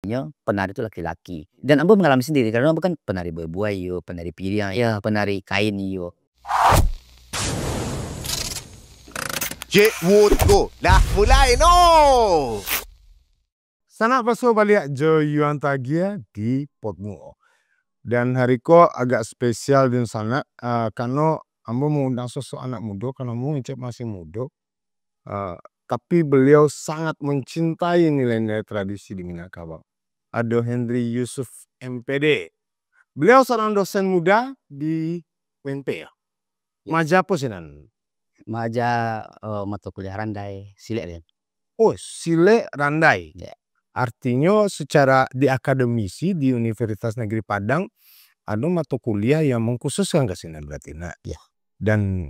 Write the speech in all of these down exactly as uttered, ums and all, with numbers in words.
Nyo penari tu laki-laki. Dan ambo mangalami sandiri, karano ambo kan penari buah-buah iyo, penari piriang iyo, penari kain iyo. Cek Wut ko lah mulai no. Sanak baso baliak jo Yuan Tagia di Podmo. Dan hari ko agak spesial dan sanak, uh, karano ambo mengundang sosok anak mudo, karano ambo ngecek masih mudo. Uh, tapi beliau sangat mencintai nilai-nilai tradisi di Minangkabau. Ado Henry Yusuf M P D. Beliau seorang dosen muda di U N P ya. Maja apa sih nan? Maja uh, mata kuliah randai, silek dia. Oh, silek randai. Ya. Artinya secara di akademisi di Universitas Negeri Padang ada mata kuliah yang mengkhususkan ke sinan berarti nak. Ya. Dan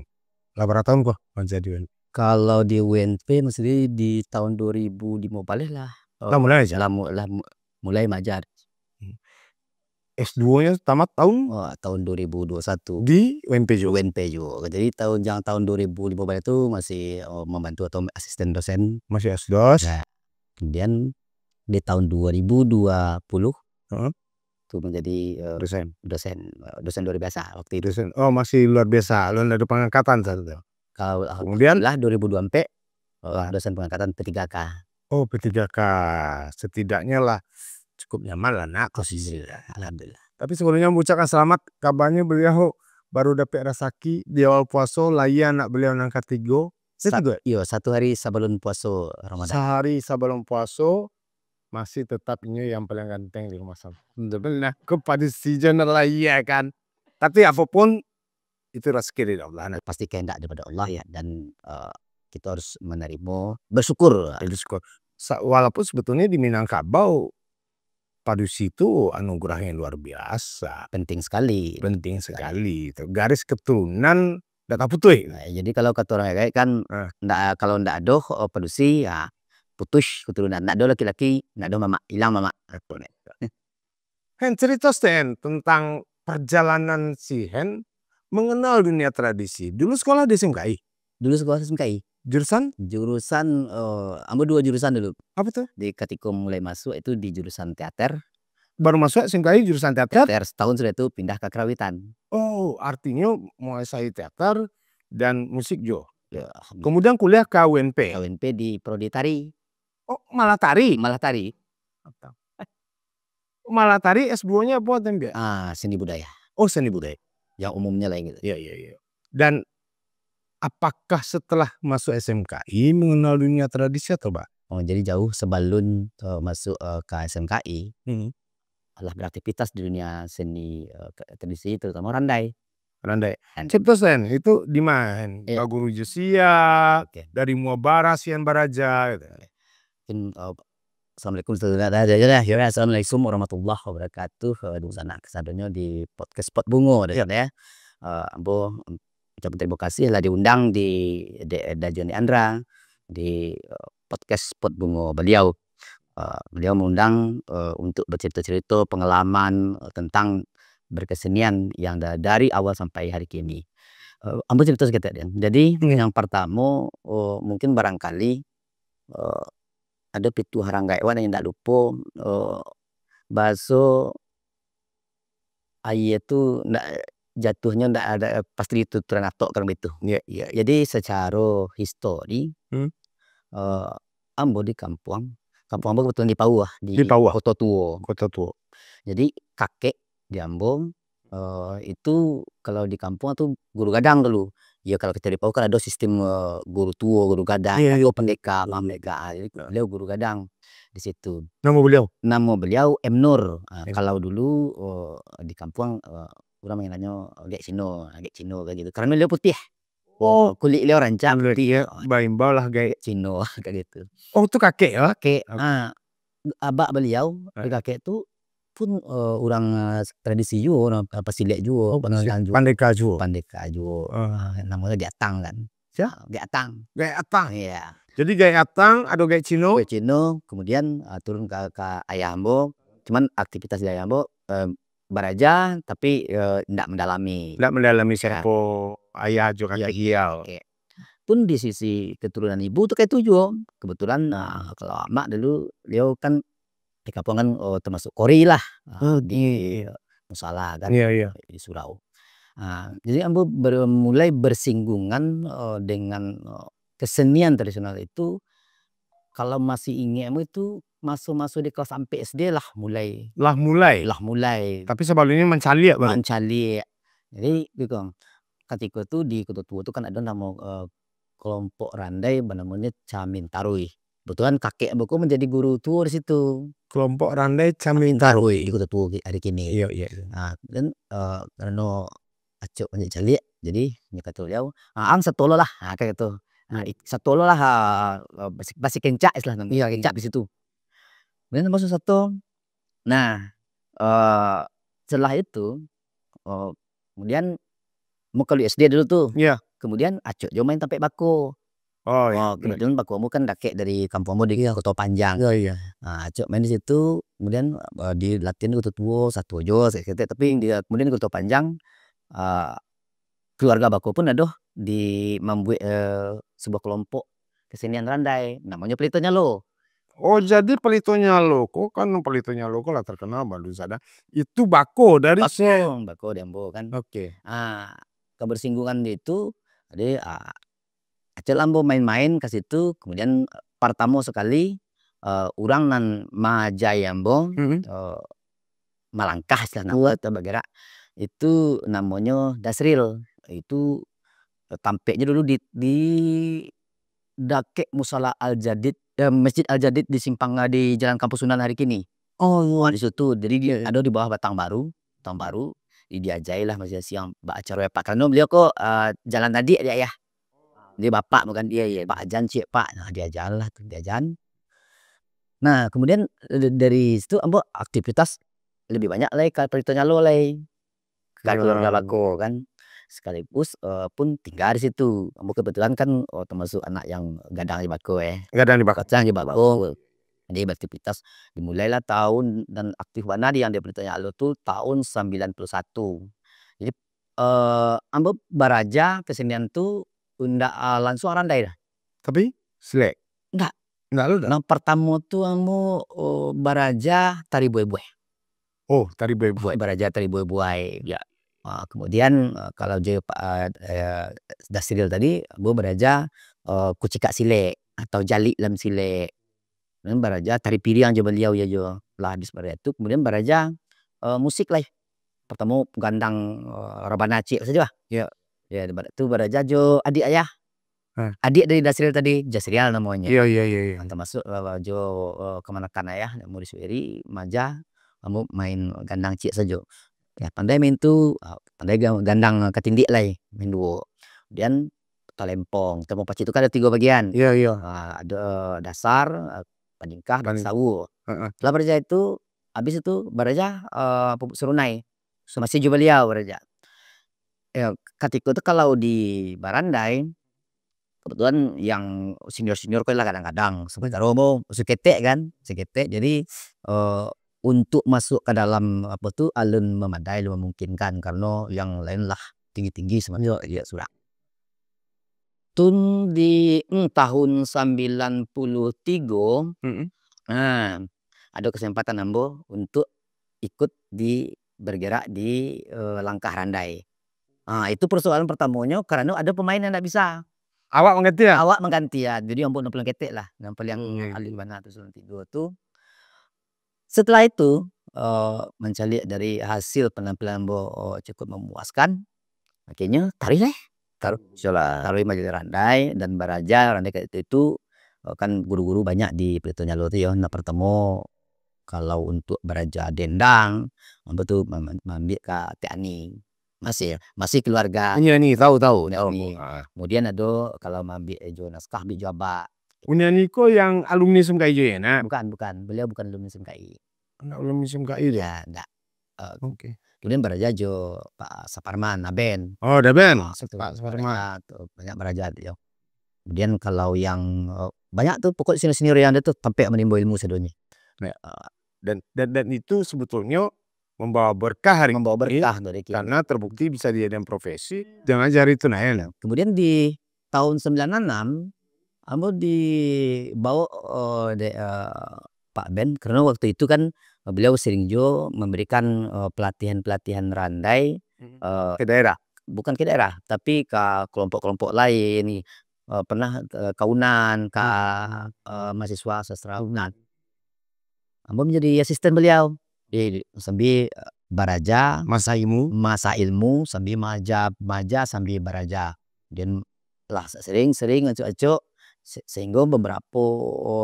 lah berapa tahun kok menjadi Kalau di U N P masih di, di tahun dua ribu lima belas lah. Lah mulai aja. Lah, mu- lah mu- mulai majar. S dua-nya tamat tahun Oh, tahun dua ribu dua puluh satu. Di U N P juga. U N P juga. Jadi tahun yang tahun dua ribu lima belas itu masih oh, membantu atau asisten dosen. Masih S dos. Ya. Kemudian di tahun dua ribu dua puluh Heeh. itu menjadi eh, Dosen. dosen eh, dosen luar biasa waktu itu. Dosen. Oh, masih luar biasa. Belum ada pengangkatan saat itu. Kalau Kemudian? Lah dua ribu dua puluh empat eh, dosen pengangkatan P tiga K. Oh, P tiga K. Setidaknya lah cukup nyaman lah nak posisi. Alhamdulillah. Tapi sebelumnya mengucapkan selamat, kabarnya beliau baru dapat rasaki di awal puasa, lahir anak beliau nan katigo. Saya Sa- tigo ya? Iyo, satu hari sebelum puasa Ramadan. Sehari sebelum puasa masih tetap inyo yang paling ganteng di rumah sana. Benar. Kepada si Jonal lah iya kan. Tapi apapun itu rezeki dari Allah. Nah, Pasti kehendak daripada Allah ya, dan eh, kita harus menerima, bersyukur. Jadi syukur. Sa- Walaupun sebetulnya di Minangkabau padusi itu anugerah yang luar biasa. Penting sekali. Penting sekali itu. Garis keturunan tidak terputus. Nah, jadi kalau kata orang gaek kan Ah. ndak kalau ndak ado eh, padusi ya putus keturunan. Ndak ado laki-laki, ndak ado mamak, hilang mamak. Hen, cerita Sten tentang perjalanan si Hen mengenal dunia tradisi. Dulu sekolah di S M K I. Dulu sekolah S M K I. Jurusan? Jurusan eh, ambo dua jurusan dulu. Apa tuh? Di ketika mulai masuk itu di jurusan teater. Baru masuk S M K I jurusan teater. Teater setahun sudah itu pindah ke karawitan. Oh, artinya menguasai teater dan musik jo. Ya, Kemudian kuliah ke U N P. K W N P di prodi tari, Oh, malah tari. Malah Tari. Malah tari S dua-nya apa tembak? Ah, seni budaya. Oh, seni budaya. Yang umumnya lah gitu. Iya, iya, iya. Dan apakah setelah masuk S M K I mengenal dunia tradisi atau, Pak? Oh, jadi jauh sebelum uh, masuk uh, ke S M K I, Hmm. Alah beraktivitas di dunia seni uh, tradisi, terutama randai. Randai. Randai. Cipto Sen, itu di mana? Iya. Pak Guru Josia, Oke. Dari Muabara, Sian Baraja gitu. Mungkin uh, Assalamualaikum, Assalamualaikum warahmatullahi wabarakatuh. Uh, di sana kesadonyo di podcast Pot Bungo, Iya. Ya. Uh, ambo ucapkan terima kasih lah diundang di, di Dajuan di Andra di uh, podcast Pot Bungo beliau. Uh, beliau mengundang uh, untuk bercerita-cerita pengalaman uh, tentang berkesenian yang da- dari awal sampai hari kini. Uh, ambo cerita seketek, Dian. Jadi Hmm. yang pertama uh, mungkin barangkali uh, ada pitu harang gaek wan yang ndak lupo uh, bahaso aia tu ndak jatuhnyo ndak ada pasti di tuturan atok kan begitu. Iya, iya. Jadi secara histori Hmm. uh, ambo di kampuang, kampuang ambo kebetulan di Pauah, di, Di Pauah. Kota Tuo. Kota Tuo. Jadi kakek di ambo uh, itu kalau di kampuang tu guru gadang dulu. Ya kalau kita di Pauah kan ada sistem uh, guru tuo, guru gadang, Iya, ada pendeka, pendeka. Ah, jadi beliau guru gadang di situ. Nama beliau? Nama beliau M Nur. Ah, M. Kalau dulu uh, di kampuang uh, orang mangilanyo Gek Cino, Gek Cino kayak gitu. Karena beliau putih. Oh. Kulit beliau rancak Kulit putih. dia baimbau lah gaek. Cino kayak gitu. Oh, tu kakek ya? Kakek, Oke. ah, abak beliau, Eh. kakek tu pun uh, orang uh, tradisi juga, orang apa silek juga, Oh, orang juo. Pandeka juo. Pandeka juga. Ah. Ah, namanya Gek Atang kan. Siya? Ah, Gek Atang. Gek Atang. Iya. Jadi Gek Atang, ada Gek Cino. Gek Cino, kemudian uh, turun ke, ke ayah ambo. Cuman aktivitas di ayah ambo uh, baraja tapi uh, ndak mendalami. Ndak mendalami Ya. siapa ayah jo Iya, kakek beliau. Oke. Pun di sisi keturunan ibu tu kayak itu juga. Kebetulan uh, kalau amak dulu beliau kan Di kampuang kan, oh, termasuk kori lah, ah, di musala kan, iya, iya, di surau. Ah, jadi ambo ber-, mulai bersinggungan, eh, dengan, eh, kesenian tradisional itu, kalau masih ingat ambo itu, maso-maso di kelas ampek S D lah mulai. Lah mulai? Lah mulai. Tapi sabalumnyo mancaliak baru? Mancaliak. Jadi, gitu, katiko tu di Kuto Tuo tu kan ado namo, eh, kelompok randai banamonyo Camin Taruih. Kebetulan kakek ambo ko manjadi guru tuo di situ. Kelompok randai Camin Taruih. Di Kuto Tuo ki-, ari kini. Iyo, iyo, iyo. Nah, dan, eh, karano acok banyak caliak, jadi nyo kato baliau, "Ah, ang sato lo lah," nah, kayak gitu. Nah, i-, sato lo lah, ah, basi, basi kencak istilah namo. Iya, kencak di situ. Kemudian masuk sato. Nah, eh, setelah itu, eh, kemudian ambo kalau S D dulu tu. Iya. Kemudian acok jo main tampek bako. Oh, iya. Oh, kebetulan bako ambo kan dakek dari kampuang ambo di Koto Panjang. Iya, iya. Nah, acok main di situ, kemudian, eh, dilatihan di Koto Tuo, sato jo, saketek, tapi dia kemudian di Koto Panjang, eh, keluarga bako pun ado di mambuek, eh, sebuah kelompok kesenian randai, namonyo Pelito Nyalo. Oh, jadi Pelito Nyalo ko, kan Pelito Nyalo ko lah terkenal, Bandung sadang. Itu bako dari Bako, bako di ambo kan. Oke. Ah, kebersinggungan di itu, jadi, ah, acok lah ambo main-main ka situ, kemudian, eh, pertamo sekali, eh, urang nan maajai ambo, Mm-mm. eh, malangkah istilah namo atau bergerak, itu namonyo Dasril. Itu, eh, tampeknyo dulu di, di dakek Musala Al-Jadid, eh, Masjid Al-Jadid di simpang, eh, di Jalan Kampus Sunan hari kini. Oh, iya. Di situ. Jadi, di, iya, iya, ado di bawah batang baru, batang baru, di, diajai lah masih siang bak acara apa. Karano beliau ko, eh, jalan tadi, Ayah. Dia bapak bukan dia, iya, Pak Ajan, cik Pak. Nah, diajan lah tu, diajan. Nah, kemudian, eh, dari situ ambo aktivitas lebih banyak lai ka Pelito Nyalo lai. Ka keluarga bako kan. Sekaligus, eh, pun tinggal di situ. Ambo kebetulan kan, oh, termasuk anak yang gadang di bako, eh. Gadang di bako. Gadang di bako. Jadi beraktivitas dimulailah tahun dan aktif bana di yang di Pelito Nyalo tu tahun sembilan puluh satu. Jadi, eh, ambo baraja kesenian tu indak, ah, langsung randai dah. Tapi silek? Indak. Indak lo dah? Nan pertamo tu ambo, oh, baraja tari buai-buai. Oh, tari buai-buai. Baraja tari buai-buai. Ya. Ah, kemudian, eh, kalau jo Pak, eh, Dasril tadi, ambo baraja, eh, kucikak silek atau jalik lam silek. Kemudian baraja tari piriang jo baliau, ya jo. Lah habis baraja tu, kemudian baraja, eh, musik lai. Pertamo gandang, eh, rabana ciek sajo lah. Ya. Ya, tu baraja jo adik ayah. Ah. Adik dari Dasril tadi, Jasrial namonyo. Iya, iya, iya, iya. Ah, termasuk, eh, jo, eh, kamanakan ayah, Muri Suweri, Maja, ambo main gandang ciek sajo. Ya, pandai main tu, ah, pandai ga-, gandang katindik lai, main duo. Kemudian talempong. Talempong pacik tu kan ada tigo bagian. Iya, iya. Ah, ada dasar, ah, paningkah, dan sawo. Heeh. Setelah baraja itu, habis itu baraja, eh, pupuk serunai. So, masih jo baliau baraja. Ya, katiko tu kalau di barandai, kebetulan yang senior-senior ko lah kadang-kadang, sementara mo masih ketek kan, masih ketek. Jadi, eh, untuk masuk ke dalam, apa tu, alun memadai, alun memungkinkan, karena yang lain lah tinggi-tinggi sementara dia surang. Tun di, hmm, tahun sembilan puluh tigo, Mm-mm. nah, ada kesempatan ambo untuk ikut di, bergerak di, eh, langkah randai. Ah, itu persoalan pertamanya karena ada pemain yang ndak bisa. Awak menggantian? Awak menggantian. Jadi ambo nan paling ketek lah, nan paling Hmm. alim bana tu, sembilan puluh tigo tu. Setelah itu, eh, mencaliak dari hasil penampilan ambo, eh, cukup memuaskan, akhirnya taruih lah. Taruih, insyaAllah. Taruih majalah randai dan baraja randai kayak itu, eh, kan guru-guru banyak di Pelito Nyalo tu ya. Nah, pertama kalau untuk baraja dendang, ambo tu mam-, maambiak ka Tek Ani. Masih, masih keluarga. Iya ni, tahu, tahu. Tek Ani. Tahu. Ah. Kemudian ado kalau maambiak jo naskah, ambiak jo abak. Uni Ani ko yang alumni S M K I juo ya, nak? Bukan, bukan. Beliau bukan alumni S M K I. Anak alumni S M K I tu? Ya, ndak. Eh, Oke. kemudian baraja jo Pak Saparman, Aben. Oh, Daben. Ah, situ. Pak Saparman. Baraja tu, banyak baraja tu, yo. Kemudian kalau yang, eh, banyak tu, pokok senior-senior yang ada tu, sampai menimba ilmu sadonyo. Ya. Ah. Dan, dan, dan itu sebetulnya membawa berkah hari Membawa ini, berkah dari kita. karena terbukti bisa dijadikan profesi dengan jari tunai, nah. Kemudian di tahun sembilan enam, ambo dibawa, eh, de-, eh, Pak Ben, karena waktu itu kan, eh, beliau sering jo memberikan, eh, pelatihan-pelatihan randai, Mhm. eh, Ke daerah? Bukan ke daerah, tapi ka kelompok-kelompok lain, eh, pernah, eh, ka Unan, ka, eh, mahasiswa sastra Unan. Ambo menjadi asisten beliau. Di, di, sambil, eh, baraja, Masa ilmu? Masa ilmu, sambil maaja, maaja sambil baraja. Dan lah sering-sering acok-acok, se-, sehingga beberapa,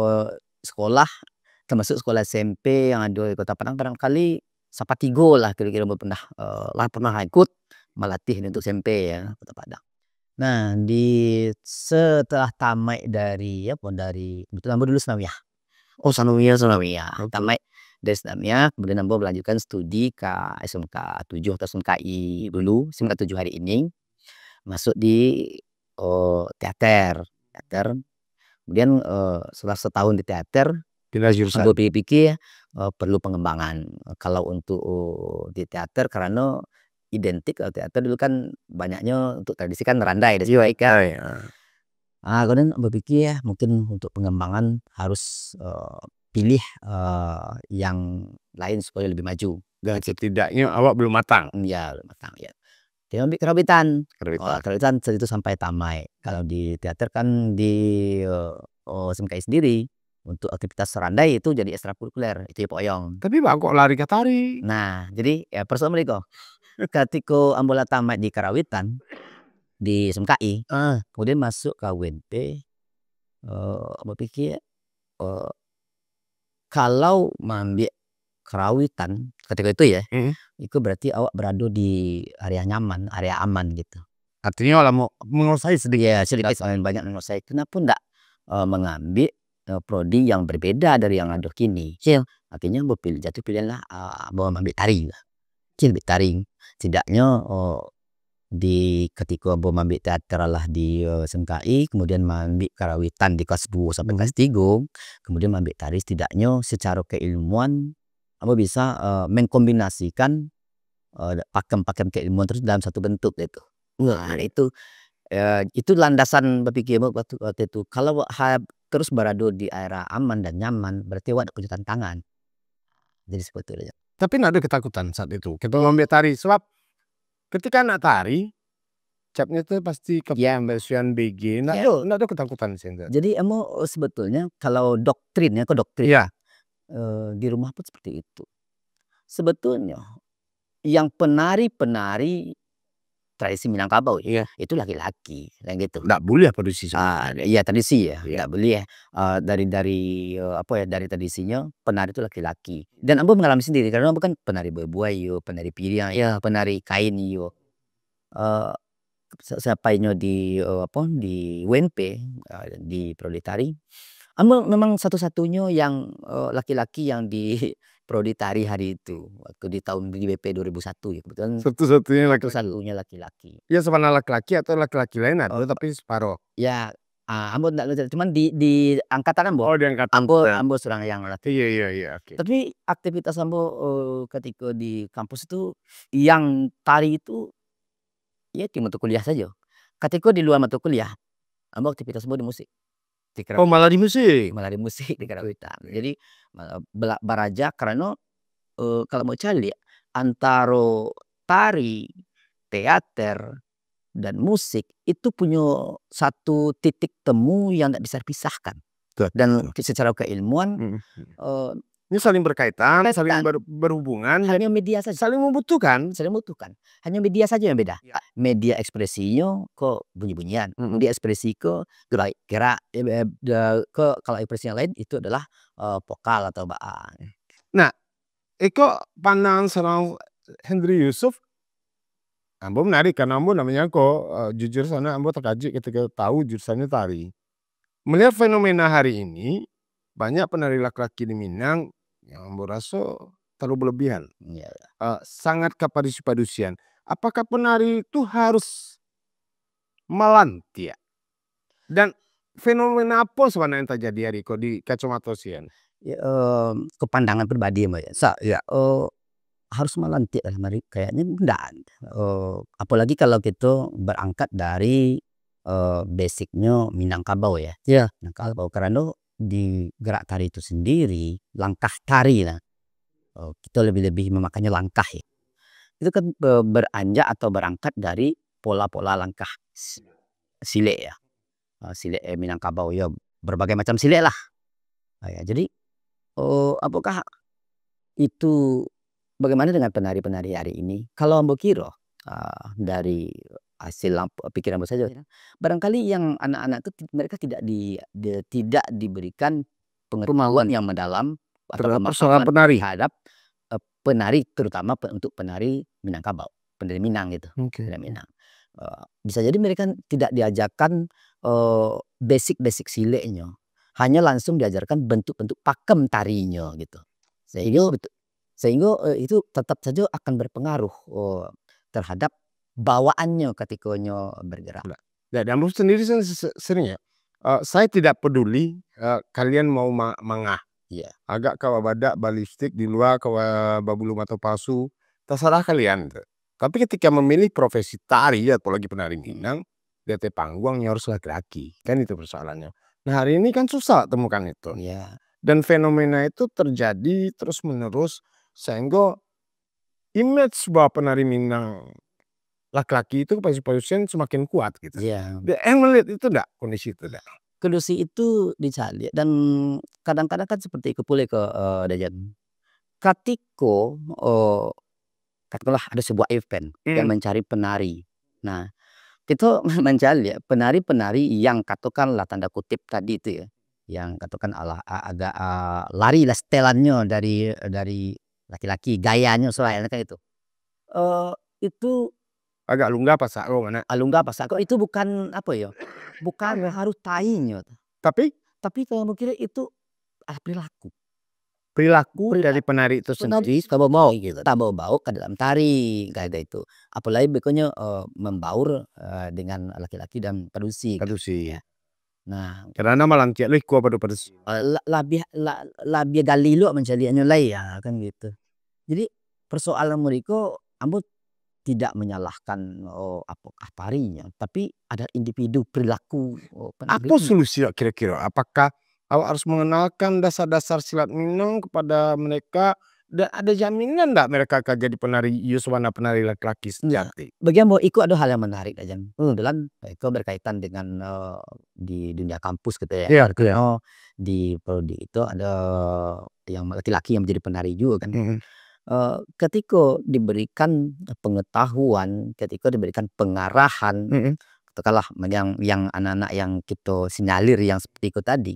eh, sekolah, termasuk sekolah S M P yang ada di Kota Padang, barangkali sapatigo lah kira-kira pernah, eh, lah pernah ikut melatih untuk S M P ya, Kota Padang. Nah, di, setelah tamat dari, apa, dari, kebetulan ambo dulu sanawiyah. Oh, sanawiyah, sanawiyah. Oke. Tamat dari sanawiyah, kemudian ambo melanjutkan studi ka S M K tujuh atau S M K I dulu, S M K tujuh hari ini. Masuk di, oh, teater. Teater. Kemudian, eh, setelah setahun di teater, Pindah jurusan. Ambo pikir-pikir, eh, perlu pengembangan. Kalau untuk, oh, di teater, karena identik kalau teater dulu kan banyaknya untuk tradisi kan randai dan Iya, sebagainya. Randai, ah. Ah, kemudian ambo pikir, mungkin untuk pengembangan harus, eh, pilih, eh, yang lain supaya lebih maju. Dan setidaknya awak belum matang. Ya, belum matang, ya. Dia ambil karawitan. Karawitan. Oh, karawitan itu sampai tamat. Kalau di teater kan di, eh, oh, S M K I sendiri, untuk aktivitas randai itu jadi ekstrakurikuler, itu ya Pak Oyong. Tapi baa kok lari ka tari? Nah, jadi, ya, persoalan mereka. Katiko ambo lah tamat di karawitan, di S M K I, Ah. kemudian masuk ka U N P, eh, ambo pikir, eh, kalau maambiak karawitan, katiko itu ya, Mm-mm. itu berarti awak berada di area nyaman, area aman gitu. Artinya, lah mau menguasai sedikit. Ya, sedikit, banyak menguasai. Kenapa ndak, eh, mengambil, eh, prodi yang berbeda dari yang ada kini? Cil. Akhirnya ambo pilih, jatuh pilihan lah, eh, ambo ambil tari lah. Cil, ambil tari. Setidaknya, eh, di katiko ambo ambil teater lah di, eh, S M K I, kemudian ambil karawitan di kelas dua sampai Hmm. kelas tiga, kemudian ambil tari, setidaknya secara keilmuan ambo bisa, eh, mengkombinasikan, eh, pakem-pakem keilmuan terus dalam satu bentuk gitu. Nah, itu, eh, itu landasan berpikir ambo waktu, waktu itu. Kalau ha-, terus berada di area aman dan nyaman, berarti awak ndak punya tantangan. Jadi seperti itu. Tapi ndak ada ketakutan saat itu. Kita ambil tari, sebab ketika nak tari, capnya tu pasti ke Ya. pembersihan B G. Ndak Ya. ada, ndak ada ketakutan sih, ndak. Jadi, ambo, eh, sebetulnya kalau doktrin, ya, ke doktrin, Iya. eh, di rumah pun seperti itu. Sebetulnya, yang penari-penari tradisi Minangkabau, Iya. itu laki-laki, kan gitu. Ndak boleh apa tradisi Ah, iya, tradisi ya, Iya. ndak boleh. Ah, dari, dari, eh, apa ya, dari tradisinya, penari itu laki-laki. Dan ambo mengalami sendiri, karena ambo kan penari buah-buah iyo, penari piriang, Iya. penari kain iyo. Eh, sa-, sampai nyo di, eh, apa, di U N P, eh, di prodi tari. Ambo memang satu-satunyo yang, eh, laki-laki yang di prodi tari hari itu, waktu di tahun di B P dua ribu satu ya, kebetulan Satu-satunya laki-laki. satu-satunya laki-laki. Ya, sabana laki-laki atau laki-laki lain ada, Oh. tapi separuh. Ya, ah, ambo ndak, cuman di, di angkatan ambo. Oh, di angkatan. Ambo, Ya. ambo surang yang laki. Iya, iya, iya, oke. Tapi aktivitas ambo, eh, ketika di kampus itu, yang tari itu, ya, di mata kuliah saja. Ketika di luar mata kuliah, ambo aktivitas ambo di musik. Di Oh, karawitan. malah di musik? Malah di musik, di karawitan. Oke. Jadi, ma-, bela-, baraja karena, eh, kalau mau caliak, antaro tari, teater, dan musik itu punya satu titik temu yang ndak bisa dipisahkan. Betul, Dan betul. secara keilmuan, Mm-mm. eh, Ini saling berkaitan, saling Kaitan. ber-, berhubungan, dan Hanya media saja. saling membutuhkan. Saling membutuhkan. Hanya media saja yang beda. Ya. Media ekspresinya kok bunyi-bunyian. Mm-mm. Media ekspresi ke gerak, gerak, eh, eh, da-, ke kalau ekspresi yang lain itu adalah, eh, vokal atau ba-, ah. Nah, iko pandangan seorang Henry Yusuf, ambo menarik karena ambo namanya ko, eh, jujur sana ambo terkejut ketika tahu jurusannya tari. Melihat fenomena hari ini, banyak penari laki-laki di Minang yang ambo raso terlalu berlebihan. Iya. Eh, sangat kapadusi-padusian. Apakah penari itu harus malantiak? Dan fenomena apa sebenarnya yang terjadi hari ko di kacamata Sian? Ya, eh, kepandangan pribadi, Mbak, ya. Sa-, ya, eh, harus malantiak dalam hari, kayaknya ndak. Eh, apalagi kalau kita berangkat dari, eh, basicnya Minangkabau, ya. Ya. Minangkabau, karena di gerak tari itu sendiri, langkah tari lah. Oh, kita lebih-lebih memakainya langkah ya. Itu kan, eh, beranjak atau berangkat dari pola-pola langkah s-, silek ya. Ah, silek, eh, Minangkabau ya, berbagai macam silek lah. Ah, ya, jadi, eh, apakah itu bagaimana dengan penari-penari hari ini? Kalau ambo kiro, ah, dari hasil lampu, pikiran ambo saja, barangkali yang anak-anak tu ti-, mereka tidak di, di, tidak diberikan pengetahuan Pemahaman. yang mendalam atau Terhadap pemahaman persoalan penari. terhadap, eh, penari, terutama pe-, untuk penari Minangkabau, penari Minang gitu, Oke. penari Minang. Eh, bisa jadi mereka tidak diajarkan, eh, basic-basic sileknyo, hanya langsung diajarkan bentuk-bentuk pakem tarinyo gitu. Sehingga Iya. betu-, sehingga, eh, itu tetap saja akan berpengaruh, eh, terhadap bawaannyo katikonyo bergerak. Nah, dan ambo sendiri sen-, se-, sering ya, eh, saya tidak peduli, eh, kalian mau ma-, mangah. Iya. Agak ka babadak, balipstik di lua, ka ba-, babulu mato palsu, terserah kalian tu. Tapi ketika memilih profesi tari, apalagi penari Hmm. Minang, di atas panggung yang harus laki-laki. Kan itu persoalannya. Nah, hari ini kan susah temukan itu. Iya. Dan fenomena itu terjadi terus-menerus, sehingga image sebuah penari Minang laki-laki itu kepada si produsen semakin kuat gitu. Iya. Dia yang melihat itu ndak, kondisi itu ndak? Kondisi itu dicaliak dan kadang-kadang kan seperti itu pulih ke, eh, Dajan. Katiko, eh, katakanlah ada sebuah event yang Hmm. mencari penari. Nah, kita mencari ya, penari-penari yang katakanlah tanda kutip tadi itu ya, yang katakan alah, a-, agak, ah, lari lah setelannyo dari, dari laki-laki, gayanyo, style kan itu. Eh, itu Agak lunggah pasak ko, mana? Ah, lunggah pasak ko, itu bukan apa ya, bukan harus tarinyo. Tapi? Tapi kalau ambo kiro itu, ah, perilaku. Perilaku Perilaku. dari penari itu Penari sendiri tambah bau, gitu. tambah bau ke dalam tari, kayak itu. Apalagi berikutnya, eh, membaur, eh, dengan laki-laki dan padusi, kan. Padusi. Ya. Nah. Karena malah tiap lo iko pada padusi. Eh, la-, labiah, la-, labiah gali lo mancaliaknyo lai, ya, kan gitu. Jadi, persoalan mereka, ambo tidak menyalahkan, oh, apakah tarinyo, tapi ada individu perilaku, oh, Apa perilaku. solusi awak kira-kira? Apakah awak harus mengenalkan dasar-dasar silat Minang kepada mereka, dan ada jaminan ndak mereka akan jadi penari, iyo, sabana penari laki-laki Nah, sejati? bagi ambo, iko ada hal yang menarik, Dajan. Hmm. Kebetulan, iko berkaitan dengan, eh, di dunia kampus gitu ya. Iya, iya. Karena di prodi itu ada yang laki-laki yang menjadi penari juga kan. Hmm. Eh, ketika diberikan pengetahuan, ketika diberikan pengarahan, Hmm. katakanlah yang, yang anak-anak yang kita sinyalir yang seperti itu tadi,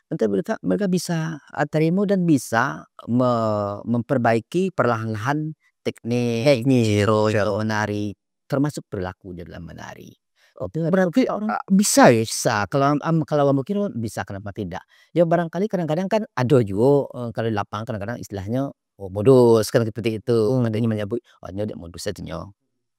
nanti mereka, mereka bisa, ah, terima dan bisa me-, memperbaiki perlahan-lahan teknik, Teknik, cara, ya. cara menari, termasuk perilaku di dalam menari. Oke, Berarti, orang ah, bisa ya? Bisa. Kalau am-, kalau ambo kira bisa, kenapa tidak? Ya, barangkali kadang-kadang kan ada juga, eh, kalau di lapangan kadang-kadang istilahnya, oh, modus, kan seperti itu. Hmm. Katanya menyebut, "Oh, nyo dek modus saja nyo."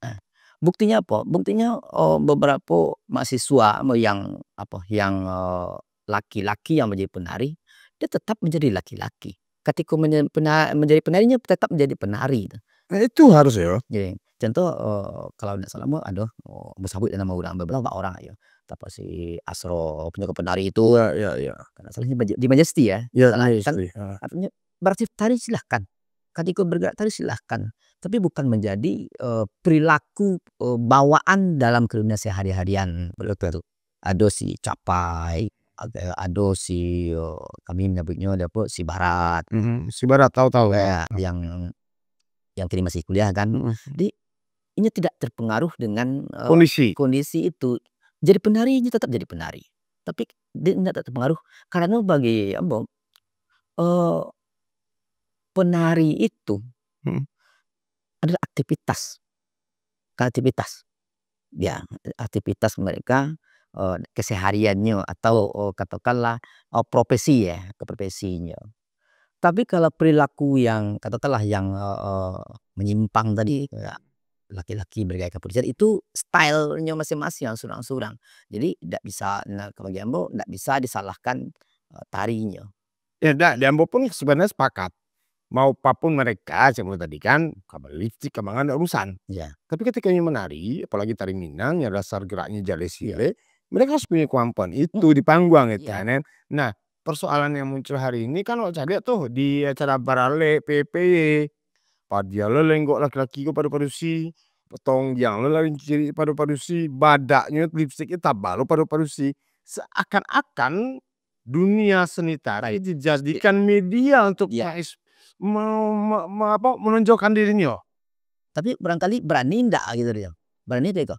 Nah, buktinya apa? Buktinya, eh, beberapa mahasiswa yang, apa, yang, eh, laki-laki yang menjadi penari, dia tetap menjadi laki-laki. Ketika menye-, pena-, menjadi penari, dia tetap menjadi penari tu. Nah, itu harus ya. Jadi, contoh, eh, kalau tidak salah, ada, oh, ambo sebut nama orang, beberapa orang aja. Tapi si Asro punya penari itu, Ya, ya, ya. kalau tidak salah di Maje-, di Majesty ya. Ya, Salah, kan? Majesty, ha. Artinya, beraktif tari silahkan. Ketika bergerak tari silahkan. Tapi bukan menjadi, eh, perilaku, eh, bawaan dalam kehidupan sehari-harian. Betul. Ado si Capai, ado, ado si, eh, kami menyebutnya ada apa, si Barat. Mhm, si Barat, tahu, tahu. Ya, yang, yang kini masih kuliah kan. Mhm. Jadi, inya tidak terpengaruh dengan, eh, Kondisi. kondisi itu. Jadi penari, inya tetap jadi penari. Tapi dia tidak terpengaruh. Karena bagi ambo, eh, penari itu Hmm. adalah aktivitas. Aktivitas. Ya, aktivitas mereka, eh, kesehariannya atau, eh, katakanlah, eh, profesi ya, ke profesinya. Tapi kalau perilaku yang katakanlah yang, eh, eh, menyimpang tadi, ya, laki-laki bergaya kepolisian, itu stylenya masing-masing, surang-surang. Jadi, ndak bisa, nah, bagi ambo, ndak bisa disalahkan, eh, tarinya. Ya, ndak, di ambo pun sebenarnya sepakat. Mau apapun mereka, cak tadi kan, ka balipstik, ka mangan, ndak urusan. Ya. Tapi ketika inyo menari, apalagi tari Minang, yang dasar geraknya jaleh Ya. sileh, mereka harus punya kemampuan itu Hmm. di panggung, gitu Ya. kan. Nah, persoalan yang muncul hari ini kan, awak caliak tuh di acara baralek, P P Y, padian lo lenggok laki-laki ko pado padusi, tonjang lo lah cirik pado padusi, badaknyo, lipstiknyo tabal lo pado padusi. Seakan-akan dunia seni tari dijadikan media untuk, ya, mengais-, me-, me-, me-, apa, menonjolkan dirinyo. Tapi barangkali barani ndak gitu dia. Barani ndak itu.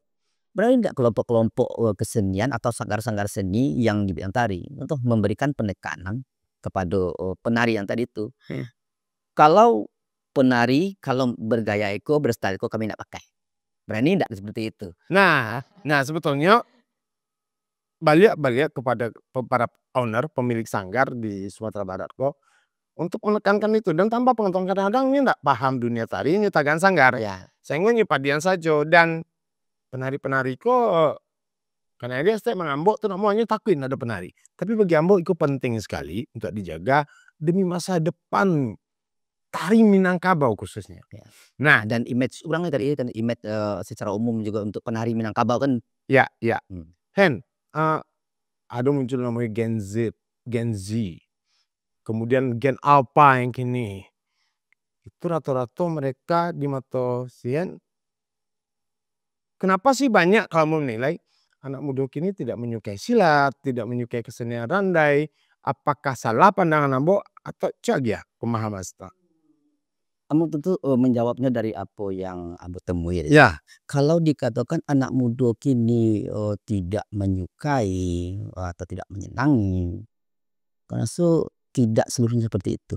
Barani ndak kelompok-kelompok, eh, kesenian atau sanggar-sanggar seni yang di bidang tari untuk memberikan penekanan kepada, eh, penari yang tadi itu. Hmm. Kalau penari, kalau bergaya iko, berstyle iko kami ndak pakai. Barani ndak seperti itu? Nah, nah, sebetulnyo baliak-baliak kepada pe-, para owner, pemilik sanggar di Sumatera Barat ko, untuk menekankan itu. Dan tambah pengetahuan, kadang-kadang ini ndak paham dunia tari, ini tagan sanggar. Ya. Sehingga ini padian sajo. Dan penari-penari ko, karena dia setiap mangambok tu, nak mau hanya takuin ada penari. Tapi bagi ambo, itu penting sekali untuk dijaga demi masa depan tari Minangkabau khususnya. Ya. Nah. Dan image urang tadi kan, image, eh, secara umum juga untuk penari Minangkabau kan. Ya, ya. Hmm. Hen, eh, ada muncul namanya Gen Z, Gen Z. Kemudian Gen Alpha yang kini. Itu rata-rata mereka di mata sian, kenapa sih banyak kalau mau menilai anak muda kini tidak menyukai silat, tidak menyukai kesenian randai? Apakah salah pandangan ambo atau cak agiah pemahaman Ustaz? Ambo tentu, eh, menjawabnya dari apa yang ambo temui. Ya. Kalau dikatakan anak muda kini, eh, tidak menyukai atau tidak menyenangi, ambo raso tidak seluruhnya seperti itu.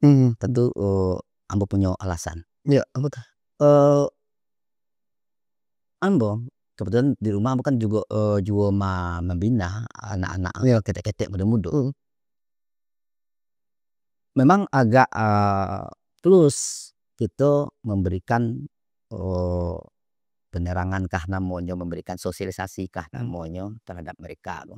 Hmm. Tentu, eh, ambo punya alasan. Ya, apa tu? Eh, ambo, kebetulan di rumah ambo kan juga, eh, juo ma-, membina anak-anak, ya, ketek-ketek mudo-mudo. Hmm. Memang agak, eh, plus kito memberikan, eh, penerangan kah namonyo, memberikan sosialisasi kah, hmm, namonyo terhadap mereka tu.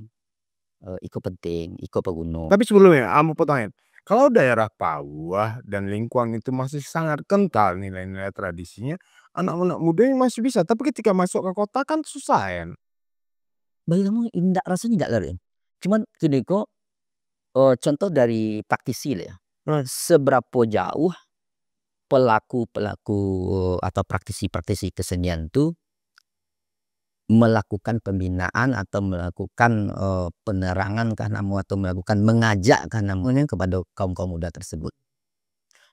Eh, iko penting, iko paguno. Tapi sebelumnya, ambo potong, Hen. Kalau daerah Pauah dan lingkuang itu masih sangat kental nilai-nilai tradisinya, anak-anak muda ini masih bisa. Tapi ketika masuk ke kota kan susah, Hen. Bagi kamu, indak, rasanya indak lah, Rin. Cuman kini ko, eh, contoh dari praktisi lah ya. Hmm. Seberapa jauh pelaku-pelaku atau praktisi-praktisi kesenian tu melakukan pembinaan atau melakukan, eh, penerangan kah namo atau melakukan mengajak kah namonyo kepada kaum-kaum muda tersebut.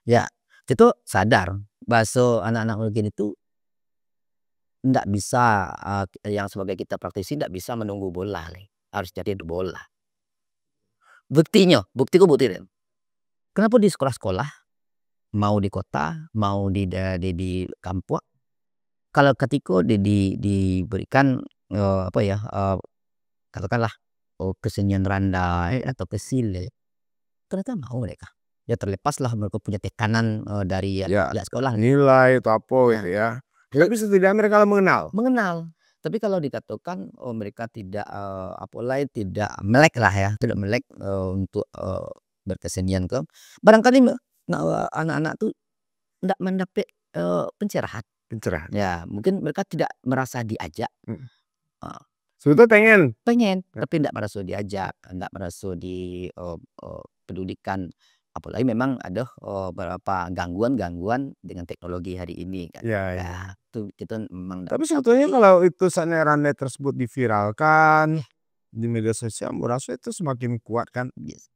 Ya, kito sadar bahaso anak-anak mudo kini tu ndak bisa, eh, yang sebagai kita praktisi ndak bisa menunggu bola lai. Harus jadi bola. Buktinyo, bukti ko bukti, Rin. Kenapa di sekolah-sekolah, mau di kota, mau di da-, di, di kampuang, kalau katiko di, di, diberikan, eh, apa ya, eh, katakanlah, oh, kesenian randai atau kesilek, ternyata mau mereka. Ya, terlepaslah mereka punya tekanan, eh, dari, ya, ya, pihak sekolah. Nilai atau apa gitu ya. Tapi setidaknya mereka lah mengenal. Mengenal. Tapi kalau dikatakan, oh, mereka tidak, eh, apa lai, tidak melek lah ya, tidak melek, eh, untuk, eh, berkesenian ke, barangkali me-, na-, anak-anak tu ndak mandapek, eh, pencerahan. Pencerahan. Ya, mungkin mereka tidak merasa diajak. Mm. Ah. Sebetulnya pengen. Pengen, ya, tapi ndak meraso diajak, ndak meraso di, eh, eh, pedulikan. Apalagi memang ada, eh, beberapa gangguan-gangguan dengan teknologi hari ini kan. Ya, ya. Ya, tu kita memang ndak. Tapi sebetulnya kalau itu saatnya randai tersebut diviralkan di media sosial, ambo raso itu semakin kuat kan. Yes.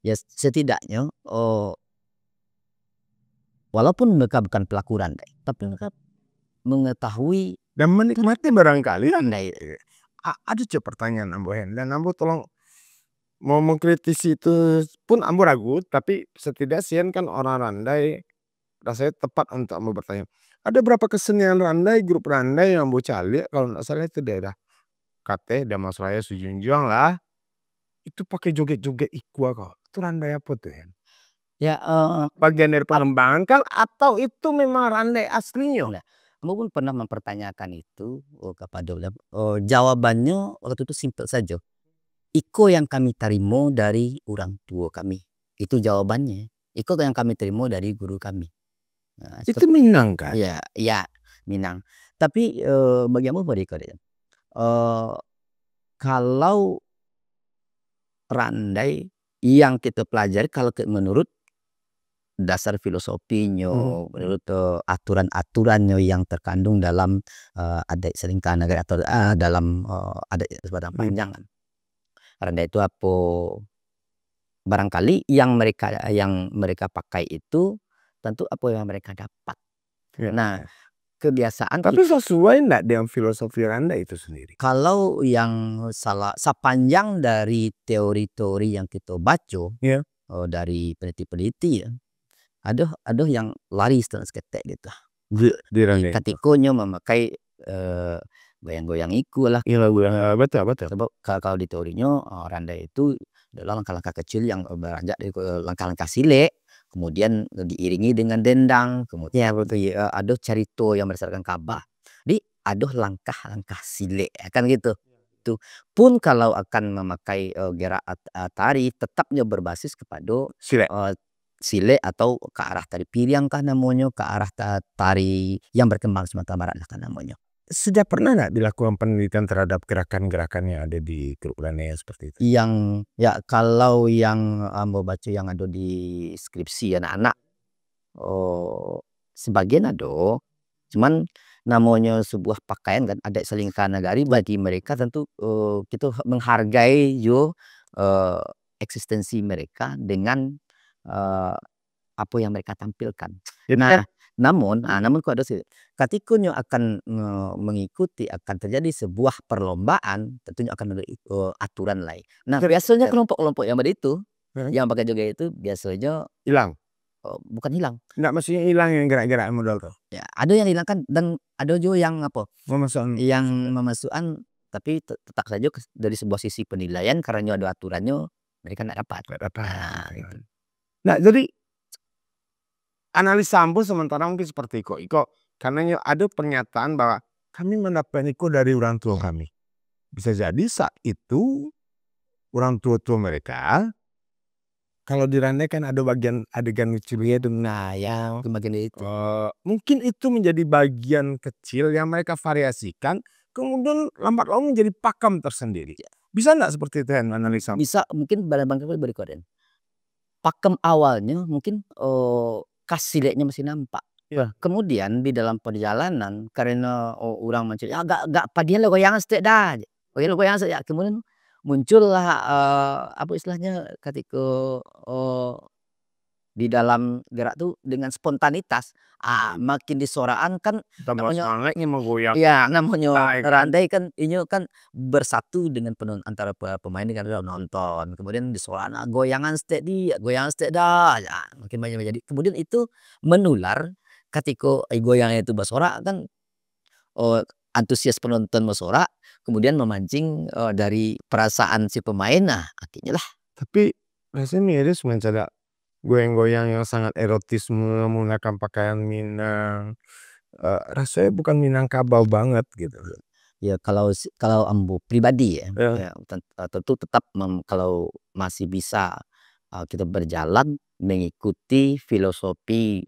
Ya, setidaknya, oh, walaupun mereka bukan pelaku randai, tapi mereka mengetahui dan menikmati barangkali randai. A-, ada cek pertanyaan ambo, Hen, dan ambo tolong mau mengkritisi itu pun ambo ragu, tapi setidak sian kan orang randai rasanya tepat untuk ambo bertanya. Ada berapa kesenian randai, grup randai yang ambo caliak, kalau ndak salah itu daerah Kateh, Damasraya, Sijunjuang lah. Itu pakai joget-joget ikua kau. Itu randai apa tu, Hen? Ya, eh, bagian dari pengembangan kan, atau itu memang randai aslinyo? Nah, ambo pun pernah mempertanyakan itu, oh, kepada beliau. Oh, jawabannya waktu itu simpel saja. Iko yang kami tarimo dari orang tua kami. Itu jawabannya. Iko yang kami tarimo dari guru kami. Nah, itu seperti Minang kan? Iya, iya, Minang. Tapi, eh, bagi ambo, Pak Dika, eh, kalau randai yang kita pelajari kalau ke-, menurut dasar filosofinyo, hmm, menurut, eh, aturan-aturannyo yang terkandung dalam, eh, adat salingka nagari atau, eh, dalam, eh, adat Padang, hmm, Panjang kan. Randai itu apo, barangkali yang mereka, yang mereka pakai itu tentu apo yang mereka dapat. Ya. Nah, kebiasaan. Tapi kit- sesuai ndak dengan filosofi Randai itu sendiri? Kalau yang salah, sepanjang dari teori-teori yang kita baca, ya, oh, dari peneliti-peneliti ya, ada, ada yang lari setengah seketek gitu. Di, di Randai itu. Katikonyo memakai, eh, goyang-goyang iku lah. Iya, goyang, ah, betul, betul. Sebab ka-, kalau di teorinyo, ah, Randai itu adalah langkah-langkah kecil yang beranjak dari, eh, langkah-langkah silek, kemudian diiringi dengan dendang, kemudian, ya, betul, iya, ada carito yang berdasarkan kabah. Jadi, ada langkah-langkah silek, ya kan gitu. Itu pun kalau akan memakai, eh, gerak at-, eh, tari, tetapnyo berbasis kepada, silek, eh, silek atau ke arah tari piriang kah namonyo, ke arah ta-, tari yang berkembang Sumatera Barat lah kah namonyo. Sudah pernah nggak dilakukan penelitian terhadap gerakan-gerakan yang ada di Teluk Randai seperti itu? Yang, ya, kalau yang ambo baca yang ada di skripsi anak-anak, oh, sebagian ada, cuman namonyo sebuah pakaian kan, adat salingka nagari bagi mereka tentu, eh, kita menghargai yo, eh, eksistensi mereka dengan, eh, apa yang mereka tampilkan. Jadi, nah, kan, namun, ah, namun kok ada sih, katikonyo akan, eh, mengikuti, akan terjadi sebuah perlombaan, tentunyo akan ada, eh, aturan lain. Nah, betul, biasanya betul, kelompok-kelompok yang ada itu, hmm, yang pakai joget itu biasanya hilang. Oh, bukan hilang. Nggak, maksudnya hilang yang gerak-gerak modal tuh. Ya, ada yang hilang kan, dan ada juga yang apa? Memasukkan. Yang memasukkan, tapi te-, tetap saja kes-, dari sebuah sisi penilaian, karena ada aturannya, mereka nggak dapat. Nggak dapat. Nah, gitu. Nah, jadi, analisa ambo sementara mungkin seperti iko. Iko, karena nyo ada pernyataan bahwa kami mendapat iko dari orang tua kami. Bisa jadi saat itu, orang tua-tua mereka, kalau di Randai kan ada bagian adegan lucu dia tu. Nah, yang bagian itu. Eh, mungkin itu menjadi bagian kecil yang mereka variasikan, kemudian lambat laun menjadi pakem tersendiri. Ya. Bisa nggak seperti itu, Hen, analisa? Bisa, mungkin barang-barang berikut, Den. Pakem awalnya mungkin, eh, khas sileknya masih nampak. Ya. Kemudian di dalam perjalanan, karena, oh, urang mancari, "Ah, gak, gak padian lah goyangan setek dah." Goyang, goyang saja. Kemudian muncullah, eh, apa istilahnya, ketika, eh, di dalam gerak tu dengan spontanitas, ah, makin disoraan kan. Tambah namonyo semangatnya menggoyang. Ya, namonyo randai kan, inyo kan bersatu dengan penonton, antara pe-, pemain dengan penonton. Kemudian disoraan, "Ah, goyangan setek di, goyangan setek dah." Ya, makin banyak jadi. Kemudian itu menular ketika, eh, goyang itu bersorak kan, oh, antusias penonton bersorak, kemudian memancing, eh, dari perasaan si pemain, nah, akhirnya lah. Tapi rasanya miris mancada goyang-goyang yang sangat erotis, menggunakan pakaian Minang. Eh, rasanya bukan Minangkabau banget gitu. Ya, kalau si-, kalau ambo pribadi ya, ya, ten-, eh, tentu tetap mem-, kalau masih bisa, eh, kita berjalan mengikuti filosofi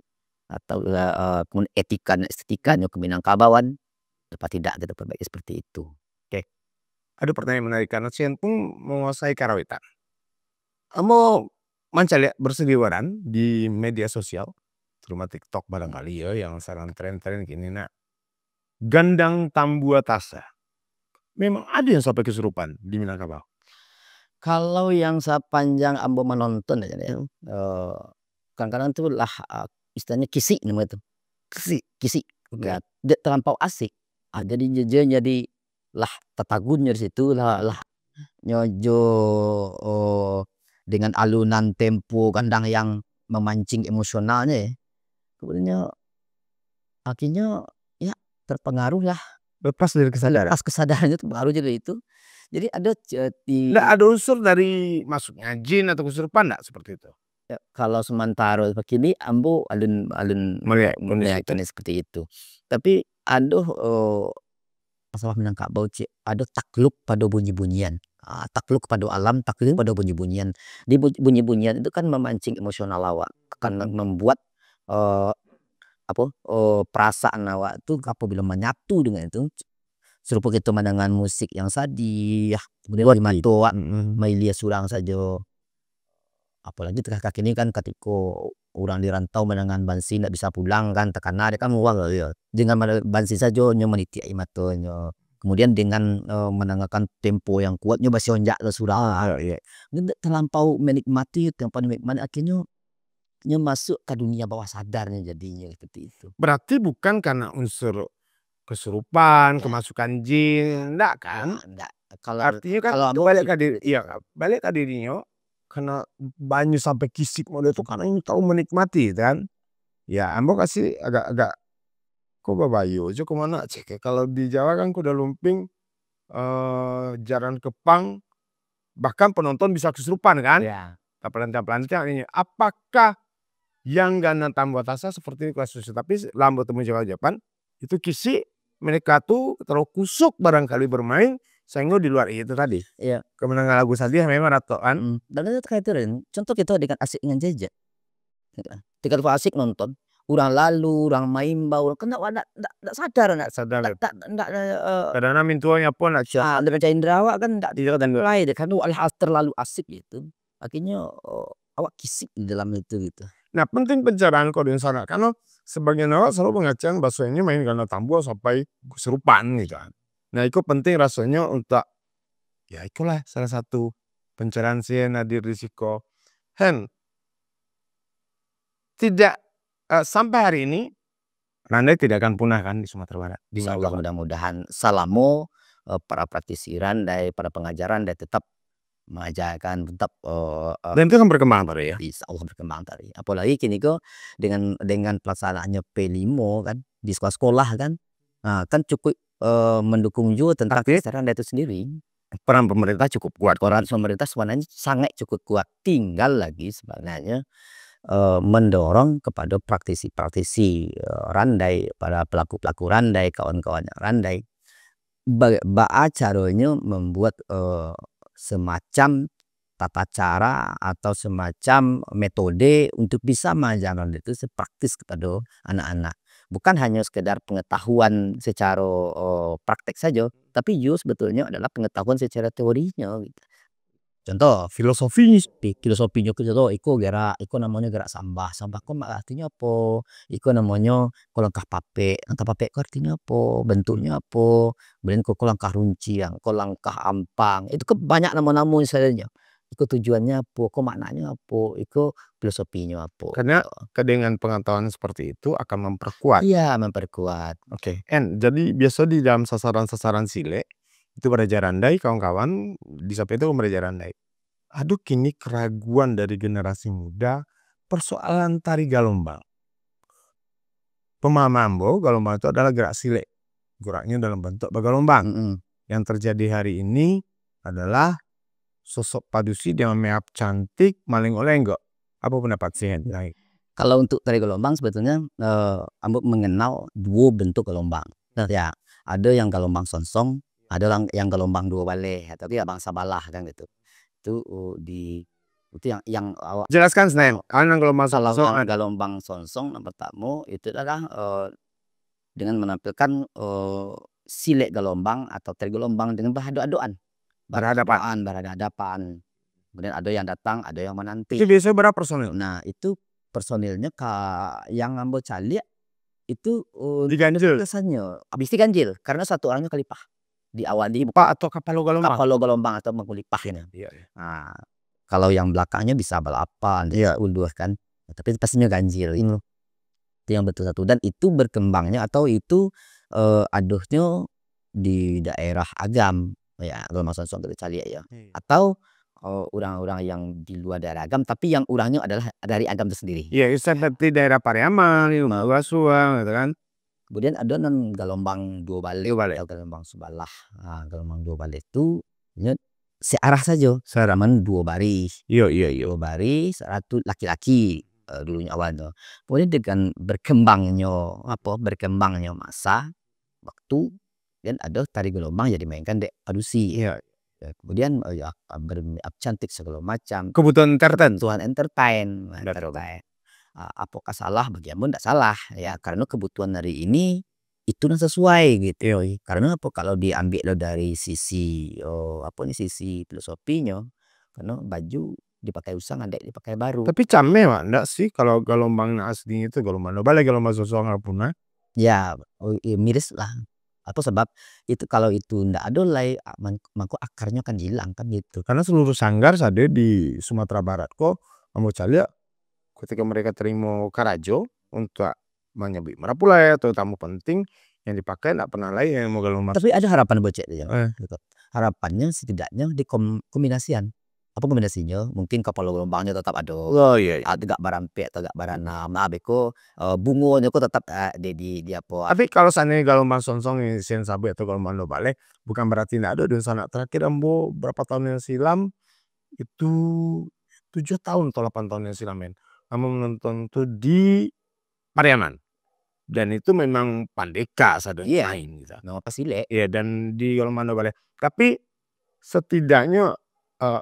atau, eh, eh, kemudian etika dan estetikanya ke Minangkabauan, kenapa tidak kita perbaiki seperti itu? Oke. Ada pertanyaan menarik, karena Sian pun menguasai karawitan. Ambo mancaliak berseliweran di media sosial, terutama TikTok barangkali ya, yang sedang tren-tren kini nak. Gandang Tambua Tasa. Memang ada yang sampai kesurupan di Minangkabau? Kalau yang sepanjang ambo menonton aja ya, hmm, eh, kadang-kadang tu lah, ah, istilahnya kisik namanya tu. Kisik? Kisik. Oke. Ya, dia terlampau asik. Ah, jadi je, je jadi lah tatagunnya di situ lah, lah nyo jo, oh, dengan alunan tempo kadang yang memancing emosionalnya ya. Kemudiannya akhirnya ya terpengaruh lah. Lepas dari kesadaran. Lepas kesadarannya terpengaruh jadi itu. Jadi ada ce-, di. Nggak ada unsur dari maksudnya jin atau kesurupan nggak seperti itu? Ya, kalau sementara kini ambo alun, alun melihat kondisi melihat itu. Kondisi seperti itu. Tapi aduh, eh, masalah Minangkabau, cik, ada takluk pada bunyi-bunyian. Ah, takluk pada alam, takluk pada bunyi-bunyian. Di bu-, bunyi-bunyian itu kan memancing emosional awak, akan mem-, membuat, eh, apa, eh, perasaan awak tu apabila menyatu dengan itu, serupa kita mendengar musik yang sadih, kemudian di mato awak mailia surang sajo. Apolagi tangah kini kan, katiko urang di rantau mandangan bansi ndak bisa pulang kan, takana dek kan wang, iyo. Dengan mada-, bansi sajo nyo manitiak aia matonyo. Kemudian dengan, eh, mandangakan tempo yang kuat, nyo basionjak lo surang. Ah, iyo. Nyo ndak talampau menikmati, talampau menikmati, akhirnyo nyo masuk ka dunia bawah sadarnyo jadinyo seperti itu. Berarti bukan karena unsur kesurupan, Ya. kemasukan jin, ndak kan? Ah, ndak. Kalau, Artinya kan kalau ambo balik sih ka diri, iya, balik ka dirinyo, karena banyu sampai kisik model tu, karena ini tahu menikmati, kan? Ya, ambo kasih agak-agak, kok babayo jo, kemana cek ya? Kalau di Jawa kan kuda lumping, eh, jaran kepang, bahkan penonton bisa kesurupan, kan? Ya. Tapelantiang-pelantiang ini. Apakah yang gana tambua tasa seperti itu kasusnya? Tapi lambo temu jawaban, itu kisik mereka tu terlalu kusuk barangkali bermain, sehingga di luar itu tadi. Iya. Kemenangan lagu sadih memang ratok, kan? Mm. Dan itu terkait itu, Rin. Contoh kita dengan asik dengan jejak. Tinggal asik nonton, urang lalu, urang maimbau, urang kena, ndak, ndak, ndak sadar, ndak, Sadar. ndak, ndak, ndak, eh, Kadang-kadang mintuonyo pun ndak siap. Ah, ndak mencari indra awak kan, ndak Iya, kan. mulai deh, kan, alah terlalu asik gitu. Akhirnya, eh, awak kisik di dalam itu gitu. Nah, penting pencerahan ko di sana, karena sebagian awak selalu mengatakan bahasa ini main gana tambua sampai kesurupan gitu kan. Nah, itu penting rasanya untuk, ya, itulah salah satu pencerahan si Hen hadir di siko. Hen, tidak, eh, sampai hari ini, randai tidak akan punah kan di Sumatera Barat, di Insya Allah, Sumatera Barat. Mudah-mudahan salamo, eh, para praktisi randai, para pengajar randai tetap mengajarkan, tetap, eh, eh, Dan itu akan berkembang terus ya? Insya Allah berkembang tadi. Apalagi kini ko dengan, dengan pelaksanaannya P lima kan, di sekolah-sekolah kan, nah, kan cukup, eh, mendukung juga tentang Tapi kesadaran itu sendiri. Peran pemerintah cukup kuat. Peran pemerintah sebenarnya sangat cukup kuat. Tinggal lagi sebenarnya, eh, mendorong kepada praktisi-praktisi, eh, randai, para pelaku-pelaku randai, kawan-kawan yang randai. Ba-, baa caronyo membuat, eh, semacam tata cara atau semacam metode untuk bisa mengajarkan itu praktis kepada anak-anak. Bukan hanya sekedar pengetahuan secara, eh, praktek saja, tapi juga sebetulnya adalah pengetahuan secara teorinya gitu. Contoh, filosofi, pi-, filosofinyo ke contoh, iko gerak, iko namonyo gerak sambah. Sambah ko mak-, artinyo apo? Iko namonyo ko langkah papek. Langkah papek ko artinyo apo? Bentuknyo apo? Kemudian ko, ko langkah runcing, ko langkah ampang. Itu kan banyak namo-namo istilahnya. Iko tujuannyo apo? Ko maknanyo apo? Iko filosofinyo apo? Karena Gitu. ke-, dengan pengetahuan seperti itu akan memperkuat. Iya, memperkuat. Oke, En, jadi biasa di dalam sasaran-sasaran silek, itu baraja randai, kawan-kawan, di samping itu baraja randai. Ado kini keraguan dari generasi muda, persoalan tari galombang. Pemahaman ambo, galombang itu adalah gerak silek. Geraknyo dalam bentuk bagalombang. Mm-mm. Yang terjadi hari ini adalah sosok padusi dengan make up cantik, maling olenggok. Apa pendapat si Hen? Kalau untuk tari galombang, sebetulnya, eh, ambo mengenal duo bentuk galombang. Nah. Ya, ada yang galombang songsong, ada lang-, yang galombang duo baleh, atau galombang sabalah kan gitu. Itu, uh, di, itu yang, yang awak Jelaskan, Sen. Kalau yang galombang Kalau songsong, yang kan? galombang songsong yang pertama itu adalah, eh, dengan menampilkan, eh, silek galombang atau tari galombang dengan berhadap-hadapan. Berhadapan. Berhadapan, berhadapan. Kemudian ada yang datang, ada yang menanti. Itu biasanya berapa personil? Nah, itu personilnya ka-, yang ambo caliak itu, eh, Diganjil? biasanya, ah, mesti ganjil, karena satu orangnya kalipah. Di awal di Pak atau kapalo galombang? Kapalo galombang atau mangkulipah ini. Iya, iya. Nah, kalau yang belakangnya bisa balapan, Iya. sepuluh kan. Tapi pastinya ganjil itu. Hmm. Itu yang betul satu. Dan itu berkembangnya atau itu, eh, aduhnya di daerah Agam, ya, kalau Mas Sonsong kita cari ya. Iya. Atau, eh, orang-orang yang di luar daerah Agam, tapi yang orangnya adalah dari Agam itu sendiri. Iya, seperti daerah Pariaman, Mau. Basuang, gitu kan. Kemudian ada nan galombang duo baleh, Duo baleh. atau galombang sabalah. Ah, galombang duo baleh tu, nyo searah sajo. Searah. Cuman duo baris. Iyo, iyo, iyo. Duo baris, searah tu laki-laki, eh, dulunyo awalnyo. Kemudian dengan berkembangnyo, apo, berkembangnyo masa, waktu, dan ada tari galombang yang dimainkan dek padusi. Iyo. Ya, kemudian, eh, ya, ber-, cantik segala macam. Kebutuhan entertain. Kebutuhan entertain, Betul. entertain. Ah, apakah salah? Bagi ambo ndak salah, ya, karena kebutuhan hari ini itu nan sesuai gitu. Iyo, iyo. Karena apa, kalau diambil lo dari sisi, oh, apa ni, sisi filosofinyo, karena baju dipakai usang, adaik dipakai baru. Tapi cameh, Mak, ndak sih kalau galombang nan asli itu galombang dua baleh, galombang sosongan pun, eh? Ya, oh, iya, miris lah. Apa sebab itu, kalau itu ndak ado lai, a, man-, mangko akarnyo akan hilang kan gitu. Karena seluruh sanggar sado di Sumatera Barat ko, ambo caliak, ketika mereka terima karajo untuk manyabuik marapulai atau tamu penting, yang dipakai ndak pernah lai yang mau galombang. Tapi ada harapan bocek tu, Jang. Eh. Gitu. Harapannya setidaknya dikom-, kombinasian. Apa kombinasinyo? Mungkin kapalo galombangnyo tatap ado. Oh, iya, iya. Ah, agak barampek atau agak baranam. Ah, beko, eh, bungonyo ko tatap, ah, di, di, di apo. Tapi kalau seandainya galombang sonsong yang sen sabuik atau galombang dua baleh, bukan berarti ndak ado. Dunsanak, terakhir ambo berapa tahun yang silam, itu tujuh tahun atau lapan tahun yang silam, men. Ambo menonton tu di Pariaman. Dan itu memang pandeka sadonyo Iya. main gitu. No, pasti lek. Iya, dan di galombang dua baleh. Tapi setidaknya, eh,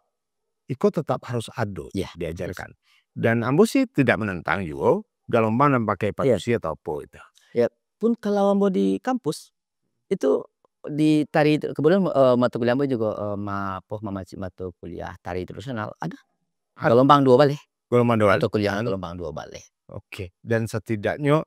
iko tetap harus ado Iya. diajarkan. Dan ambo sih tidak menentang juga galombang nan pakai Iya. padusi atau apa itu. Ya, pun kalau ambo di kampus, itu di tari tu, kebetulan, eh, mata kuliah ambo juga, eh, ma-, apa, mamacik mata kuliah tari tradisional, ada. Ad- Galombang dua baleh. Galombang dua baleh. Mata kuliah Anu. galombang dua baleh. Oke, dan setidaknya,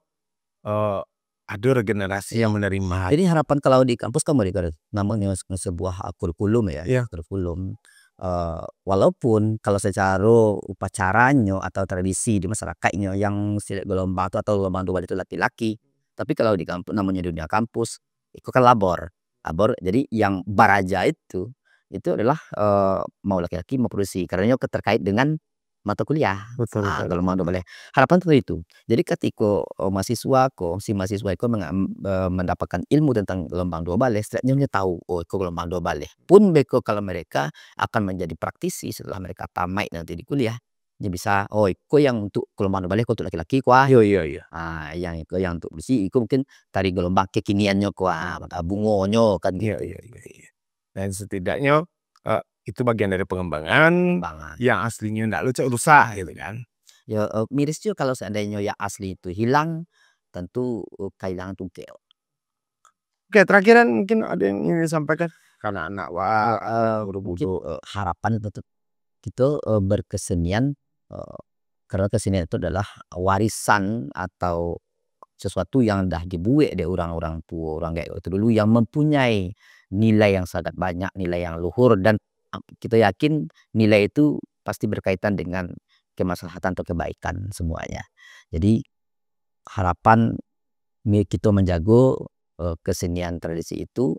eh, ada regenerasi Iya. yang menerima. Jadi harapan kalau di kampus kan mereka namonyo se-, sebuah, ah, kurikulum ya, Iya. kurikulum. Eh, walaupun kalau secara upacaranyo atau tradisi di masyarakatnyo yang silek galombang tu atau galombang dua baleh tu laki-laki, tapi kalau di kampus, namonyo dunia kampus, itu kan labor. Labor, jadi yang baraja itu, itu adalah, eh, mau laki-laki mau padusi, karena nyo terkait dengan mata kuliah. Betul, Ah, betul. galombang dua baleh. Harapan tu itu. Jadi katiko, oh, mahasiswa ko, si mahasiswa ko menga-, eh, mendapatkan ilmu tentang galombang dua baleh, setidaknyo nyo tahu, oh, iko galombang dua baleh. Pun beko kalau mereka akan menjadi praktisi setelah mereka tamat nanti di kuliah, nyo bisa, oh, iko yang untuk galombang dua baleh, ko untuk laki-laki, ko, ah. Iyo, iyo, iyo. Ah, yang iko yang untuk padusi, iko mungkin tari galombang kekiniannyo, ko, ah, Hmm. bungonyo kan Iyo, gitu. iyo, iyo, iyo. Dan setidaknya, eh, itu bagian dari pengembangan Pengembangan. yang aslinya ndak lo cak rusak gitu kan. Ya, eh, miris juga kalau seandainya yang asli itu hilang, tentu, eh, kehilangan tungkek. Oke, terakhiran mungkin ada yang ingin disampaikan karena anak wa Eh, eh, mungkin, budak-budak. eh, harapan tetap kita, eh, berkesenian, eh, karena kesenian itu adalah warisan atau sesuatu yang dah dibuek dek urang-urang tuo, urang gaek waktu dulu yang mempunyai nilai yang sangat banyak, nilai yang luhur, dan, ah, kita yakin nilai itu pasti berkaitan dengan kemaslahatan atau kebaikan semuanya. Jadi, harapan mi-, kita menjago, eh, kesenian tradisi itu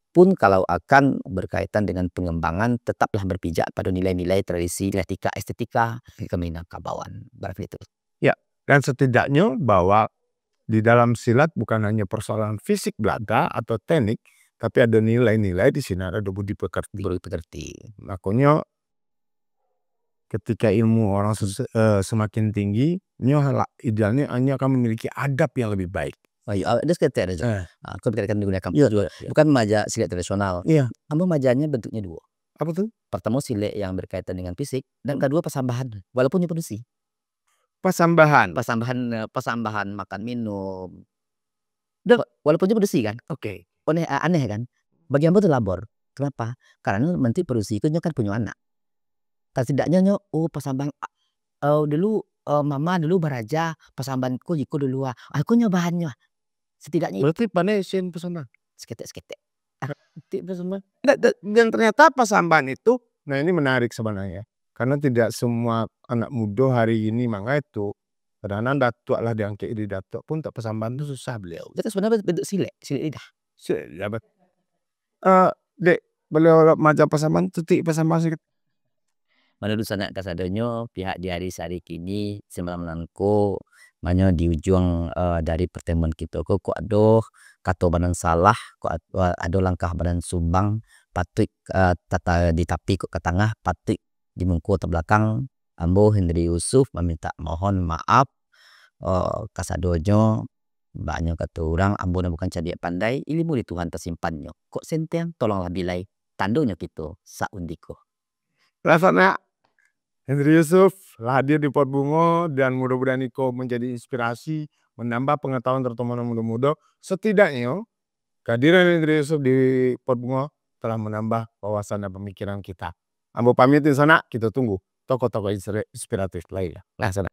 pun kalau akan berkaitan dengan pengembangan, tetaplah berpijak pada nilai-nilai tradisi, etika, estetika, Oke. keminangkabauan. Barangkali itu. Ya, dan setidaknya bahwa di dalam silat bukan hanya persoalan fisik belaka atau teknik, tapi ada nilai-nilai di sini, ada budi pekerti. Budi pekerti. Makanya ketika ilmu orang ses-, eh, semakin tinggi, nyo halak idealnya hanya akan memiliki adab yang lebih baik. Oh, iya, ada seketek ada je. Eh. Ah, aku pikirkan di dunia kampus Iya, juga. iya, iya. Bukan maja silek tradisional. Iya. Ambo majanya bentuknya dua. Apa tu? Pertama silek yang berkaitan dengan fisik, dan Hmm. kedua pasambahan, walaupun nyo padusi. Pasambahan. Pasambahan, eh, pasambahan makan minum. Dan Wa-, walaupun nyo padusi kan? Oke. Aneh, a-, aneh kan? Bagi ambo tu labor. Kenapa? Karena nanti padusi ko nyo kan punyo anak. Setidaknyo nyo, oh, pasambahan, a-, eh, dulu, eh, mama dulu baraja, pasambahan ko iko dulu, ah. Ah, ko nyo bahannyo, ah. Setidaknya Berarti pandai sen pasambahan? Seketek-seketek. Ah, tik pasambahan. Ndak, da-, dan ternyata pasambahan itu, nah, ini menarik sebenarnya. Karena tidak semua anak muda hari ini mangai tu. Kadang-kadang datuak lah diangkek jadi datuak pun tak pasambahan tu susah beliau. Itu sebenarnya bentuk silek, silek lidah. Silek lidah, bet-, eh, dek, beliau lah maja pasambahan tu, tik pasambahan sikit. Mano dunsanak kasadonyo, pihak di hari sahari kini, samalam nan ko, manyo di ujuang, eh, dari pertemuan kito ko, kok ado kato banan salah, kok ad-, ado langkah banan sumbang, patuik, eh, tata di tapi kok ka tangah, patuik di muko atau balakang, ambo Henry Yusuf mamintak mohon maaf, eh, kasadonyo, banyak kato urang, ambo nan bukan cadiak pandai, ilmu di Tuhan tasimpannyo. Kok senteng, tolonglah bilai, tandonyo kito saundiko. Rasanya Henry Yusuf lah hadir di Pot Bungo dan mudah-mudahan iko menjadi inspirasi, menambah pengetahuan terutama anak muda-muda. Setidaknya, kehadiran Henry Yusuf di Pot Bungo telah menambah wawasan dan pemikiran kita. Ambo pamit di sana, kita tunggu tokoh-tokoh inspira-, inspiratif lain. Nah, sana.